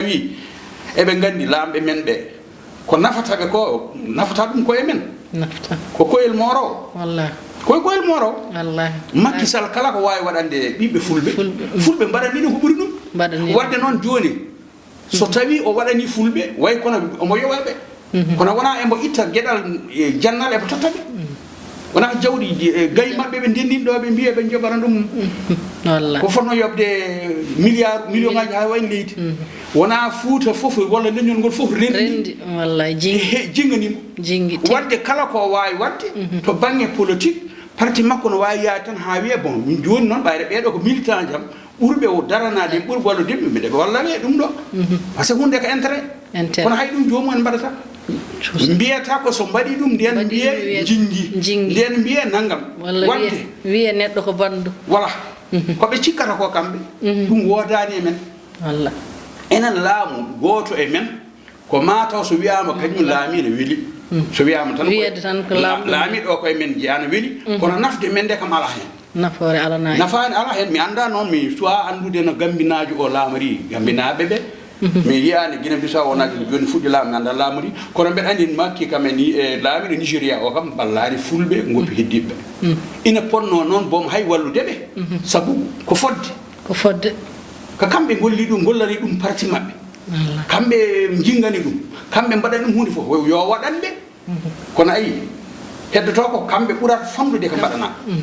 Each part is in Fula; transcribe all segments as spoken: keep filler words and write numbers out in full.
Wi, eɓe nganndi laamɓe men ɓe, ko nafata ɓe ko, nafata ɗum koye men. Nafata. Ko koyel moorowo. Wallahi. Koye koyel moorowo. Wallahi. Makki Sall kala ko waawi waɗande ɓiɓɓe fulɓe, fulɓe, mm, fulɓe mbaɗani ɗum ko ɓuri ɗum. Mbaɗani ɗum. Waɗde noon jooni, so tawi o waɗani fulɓe, way kono omo yowa ɓe. Mhm. Kono wona embo itta geɗal, e, jannal, eɓe totta ɓe. Mhm. Wona jawɗi, e, gayi maɓɓe ɓe ndenndin ɗo, ɓe mbiya ɓe njoɓana ɗum. Mhm. Wallah. Ko fotno yoɓde milliard, million ngaji ha wayno leydi. Mhm. Wona Fuuta fof walla leñol ngol fof rendi. Rendi, wallahi, jingi. He, jinganimo. Jingi. Wadde kala ko waawi wadde, mhm, to bannge politique, parti makko no waawi yaade tan ha wiya, bon, min jooni noon ɓayre ɓeeɗo ko militant jam, ɓurɓe o daranaade, ɓurɓe wallude, mbiɗa ɓe walla ɓe ɗum ɗo. Mhm. Parce que hunde ko intérêt. Intérêt. Kono hay ɗum joomum en mbaɗata. Mbiyata ko so mbaɗi ɗum, nden mbaɗi mbiye ɗum, wiye jingi. Jingi. Nden mbiye nanngam. Walla wiye, wadde, wiye neɗɗo ko banndo. Voilà. Mhm. Ko ɓe cikkata ko kamɓe. Mhm. Ɗum woodaani e men. Walla. Enen laamu gooto e men, ko maa taw so wiyaama kañum laami ne weli. Mm. So wiyaama tan ko wiyeede tan ko la-, laamɗo laamiiɗo o koye men jeyaa no weli, mm, kono nafde men nde kam alaa heen. Nafoore alaa heen. Nafaani alaa heen. Mi anndaa noon, mi suwaa anndude no Gambinaajo o laamori, Gambinaaɓe ɓe. Mhm. Mi yiyaani Gine Bisaw wonaa jooni fuɗɗi laamu, mi anndaa laamori. Kono mbeɗa anndi Makki kam en yi-, e laamiiɗo Nigéria o kam ballaani fulɓe, ngoppi heddiiɓe. Mm. Ina potnoo noon boom hay wallude ɓe. Mhm. Sabu ko fodde. Ko fodde. Ko kamɓe ngolli ɗum, ngollari ɗum parti maɓɓe. Wallah. Kamɓe njingani ɗum, kamɓe mbaɗani ɗum huunde fof, yo waɗan ɓe. Mhm. Kono ayi, heddoto ko kamɓe ɓurata famɗude ko mbaɗanaa. Mhm.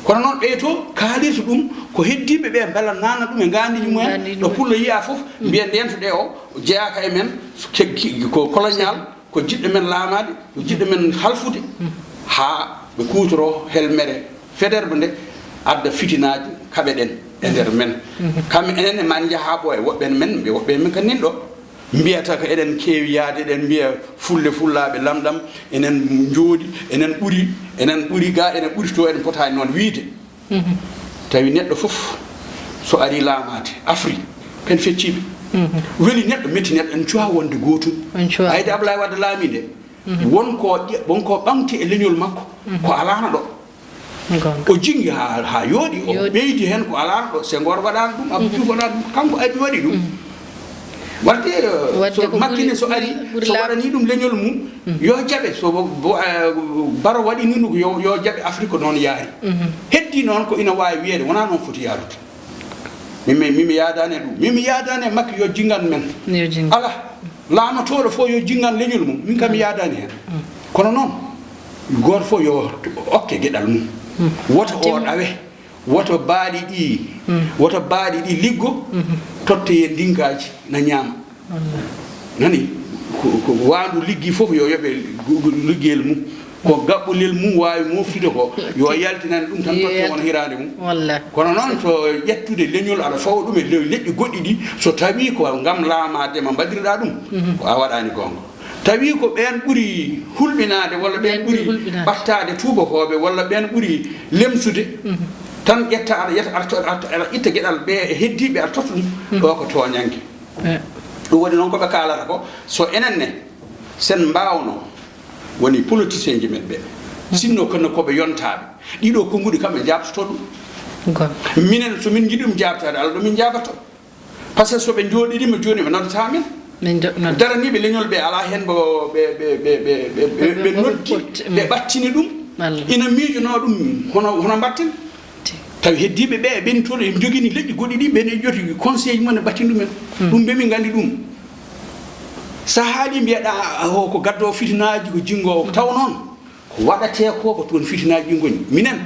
Kono noon ɓe to kaalirta ɗum, ko heddiiɓe ɓe mbela nana ɗum e ngaandiiji mumen, ngaandiiji ɗo mumen. Pullo yiya fof, mhm, mbiya ndento ɗe o jeyaaka e men, ke-, ki-, ko colonial, ko jiɗɗo men laamaade, ko jiɗɗo men halfude, mhm, haa ɓe kuutoroo helmere Federbe nde adda fitinaaji, kaɓe ɗen e nder men. Mhm. Kam enen e man njahaa ɓooya, woɓɓe en men, ɓe woɓɓe en men kan nin ɗo, mbiyata ko eɗen keewi yaade, eɗen mbiya fulle fullaaɓe lamɗam, enen njooɗi, enen ɓuri, enen ɓuri ga, enen ɓuri to, eɗen potaani noon wiide. Mhm. Tawi neɗɗo fof so ari laamaade, Afrik, ken fecciiɓe. Mhm. Weli neɗɗo, metti neɗɗo, en cuwaa wonde gootum. En cuwaa. Ayde Ablaye Wade laami nde, mhm, won ko ƴe-, won ko ɓamti e leñol makko, mhm, ko alaano ɗo. Goonga. O jingi haa, haa yooɗi, o yooɗi. Ɓeydi heen ko alaano ɗo. Senghor waɗaano ɗum, Abdou Diouf waɗaano ɗum, kanko addi waɗi ɗum. Mm. Wadde, eh, wadde so ko Makki ne ɓuri, so ari, ɓuri, ɓuri so laaɓde. Waɗanii ɗum leñol mum, mm, yo jaɓe. So bo, bo, eh, Baro waɗi nun, yo, yo jaɓe Afrik ko noon yaari. Mhm. Heddi noon ko ina waawi wiyeede, wonaa noon foti yaarude. Min mi, min mi yaadaani e ɗum. Min mi yaadaani e Makki yo jingan men. Yo jingan. Alaa. Laamotooɗo fof yo jingan leñol mum. Min kam mi yaadaani heen. Mm. Kono noon, gooto fof yo okke geɗal mum. Mm. Woto o ɗawe. Woto baaɗi ɗi, mm, woto baaɗi ɗi liggo, mhm, totteyee ndinkaaji na ñaama. Wallaahi. Nani? Ko, ko waandu liggi fof yo yoɓe gu-, gu-, liggeyel mum. Ko gaɓɓolel mum waawi moftude ko, yo yaltinan ɗum tan, totte won hiraande mum. Wallaahi. Kono noon, so ƴettude leñol aɗa fawa ɗum e le-, leƴƴi goɗɗi ɗi, so tawii ko ngam laamaade ma mbaɗirɗaa ɗum, mhm, ko a waɗaani goonga. Tawi ko ɓeen ɓuri hulɓinaade walla ɓeen ɓeen ɓuri ɓuri hulɓinaade. Ɓattaade tuubakooɓe walla ɓeen ɓuri lemsude, mhm, tan ƴetta aɗa, ƴetta aɗa, aɗa, aɗa itta geɗal ɓe e heddiiɓe aɗa totta ɗum, mhm, ɗo ko tooñannge. Eh. Ɗum waɗi noon ko ɓe kaalata ko, so enen ne, sen mbaawno, woni politicien ji men ɓe, mhm, sinno kono ko ɓe yontaaɓe, ɗiɗo konnguɗi kam ɓe jaabtoto ɗum. Goonga. Minen, so min njiɗi ɗum jaabtaade, Alla ɗo min njaabato. Par ce que so ɓe njooɗiima jooni, ɓe noddataa min. Min njo-, nodda. Daraniiɓe leñol ɓe alaa heen mbo ɓe, ɓe, ɓe, ɓe, ɓe, ɓe, ɓe noddi, ɓe ɓattini ɗum. Wallaahi. Ina miijonoo ɗum, hono, hono mbatten. Ti. Tawi heddiiɓe ɓe, ɓen toon, en njogini leƴƴi goɗɗi ɗi, ɓen en ƴooti conseil mum, en ɓattini ɗumen. Hmm. Ɗum ɓe min nganndi ɗum. So a haalii mbiyaɗaa, o ko gaddoowo fitinaaji, ko jinngoowo. Taw noon, ko waɗatee ko, ko toon fitinaaji ɗi ngoni. Minen,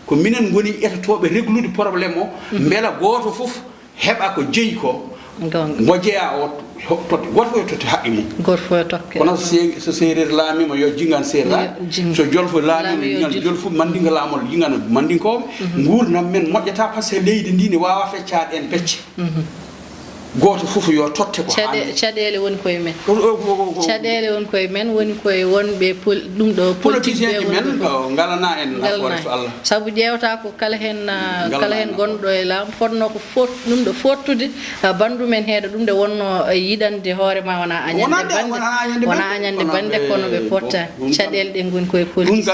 ko minen ngoni etotooɓe réglude problème o, hmm, mbela gooto fof heɓa ko jeyi ko, goonga, mo jeyaa o ho-, totte. Gooto fof yo totte haqqe mum. Gooto fof yo tokke. Kono so se-, so seereer laamiima, yo jingan seereer. Yo jingan. So jolfo laamiima, laami yo jingan jolfo, mandinka laamol, jingan mandinkooɓe. Mhm. Nguurndam men moƴƴata, par ce que leydi ndi ne waawa feccaade en pecce. Mhm. Gooto fof yo totte ko haandi. Caɗe-, caɗeele woni koye men. Ko, ko, ko, ko, ko. Caɗeele woni koye men, woni koye wonɓe pol-, ɗum ɗo politique ɓe. Politicien ji woni men, koye men. Ko ngalanaa en nafoore so Allah. Sabu ƴeewata ko kala heen, ah, kala heen gonɗo e laamu fotnoo ko fot-, ɗum ɗo fottude, ah, banndum en heeɗo ɗum nde wonnoo, eh, yiɗande hoore ma wona añande bannde. Wona añande bannde, kono ɓe potta. Caɗeele ɗe ngoni koye politique.